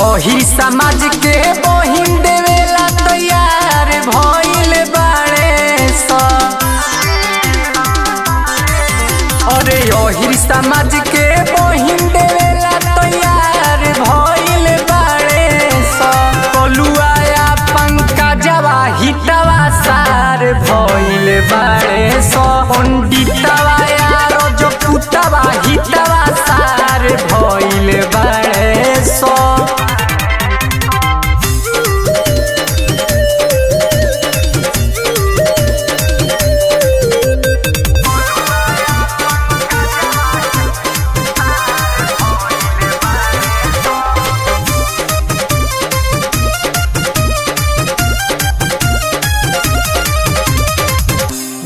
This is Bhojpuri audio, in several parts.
ओही समाज के बहिन देवेला तैयार भइल बाड़े स। अरे ओही समाज के बहिन देवेला तैयार भइल बाड़े स। कलुआया पंकजवा हितवा सार भइल बाड़े स। पंडितवा या रजपुतवा हितवा सार भइल बाड़े स।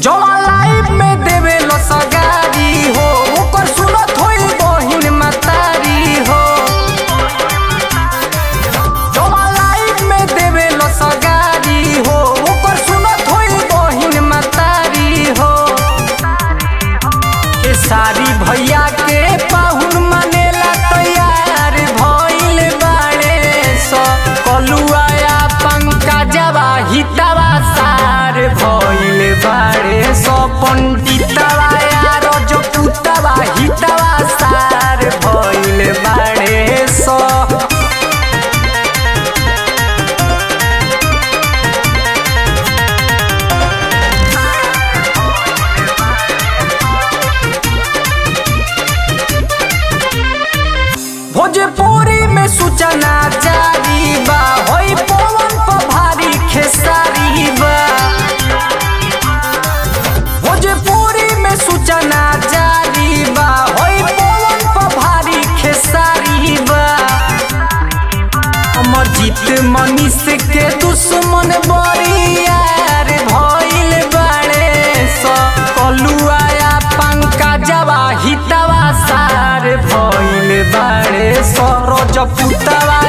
जवा लाइफ में देवे लो सगारी हो, ओकर सुनत होई बहिन मतारी हो। जवा लाइफ में देवे लो सगारी हो, ओकर सुनत होई बहिन मतारी हो। ए सारी भैया के पाहुन मानेला तैयार भइल बाड़े स। कलुआया पंकजवा हितवा सार भइल बाड़े स। पंडितवा या रजपुतवा हितवा सार भइल बाड़े स। भोजपुरी में सूचना जारी बा, होई पवन पर भारी खेसारी बा। भोजपुरी में सूचना जारी बा, होई पवन पर भारी खेसारी बा। अमरजीत मनीष के दुश्मन बरियार भइल बाड़े स। कलुआया पंकजवा हितवा सार भइल बाड़े स। रजपुतवा